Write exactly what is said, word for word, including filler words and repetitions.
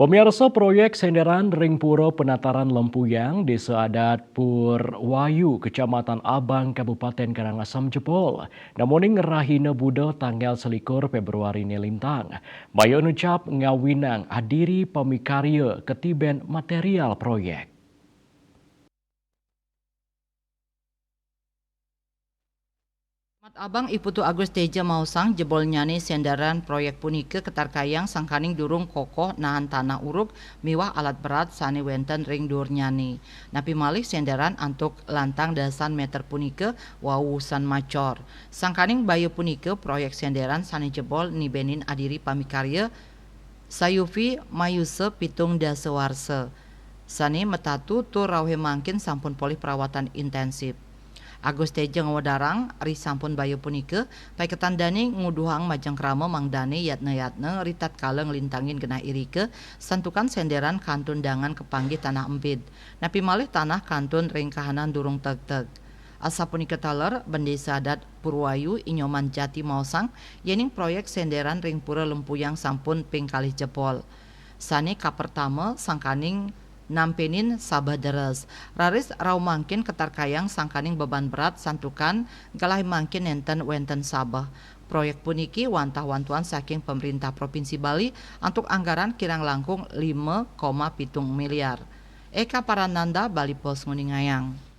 Pemirsa, proyek senderan ring Pura Penataran Lempuyang, Desa Adat Purwayu, Kecamatan Abang, Kabupaten Karangasem jebol. Namuning rahina Buda tanggal selikur Februari ne lintang. Baya nucap ngawinang adiri pamikarya ketiben material proyek. Mat Abang I Putu Agus Teja maosang jebolnyane senderan proyek punika katarkayang sangkaning durung kokoh nahan tanah uruk miwah alat berat sane wenten ring durnyane. Napi malih senderan antuk lantang dasan meter punika wau wusan macor. Sangkaning baya punika proyek senderan sane jebol nibenin adiri pamikarya sayufi mayusa pitung dasa warsa. Sane matatu tur rauhe mangkin sampun polih perawatan intensif. Agus Teja ngwedarang, ri sampun baya punika, paiketan dane nguduhang majeng krama mangdane yatna-yatna ritatkala nglintangin genah irika, santukan senderan kantun dangan kapanggih tanah empit. Napi malih tanah kantun ring kahanan durung tegteg. Asapunika taler, Bendesa Adat Purwayu I Nyoman Jati maosang, yening proyek senderan ring Pura Lempuyang sampun ping kalih jebol. Sane kapertama sangkaning nampenin sabeh deres. Raris rauh mangkin katarkayang sangkaning beban berat santukan galah mangkin nenten wenten sabeh. Proyek puniki wantah wantuan saking Pemerintah Provinsi Bali antuk anggaran kirang langkung lima koma pitung miliar. Eka Parananda, Bali Post, nguningayang.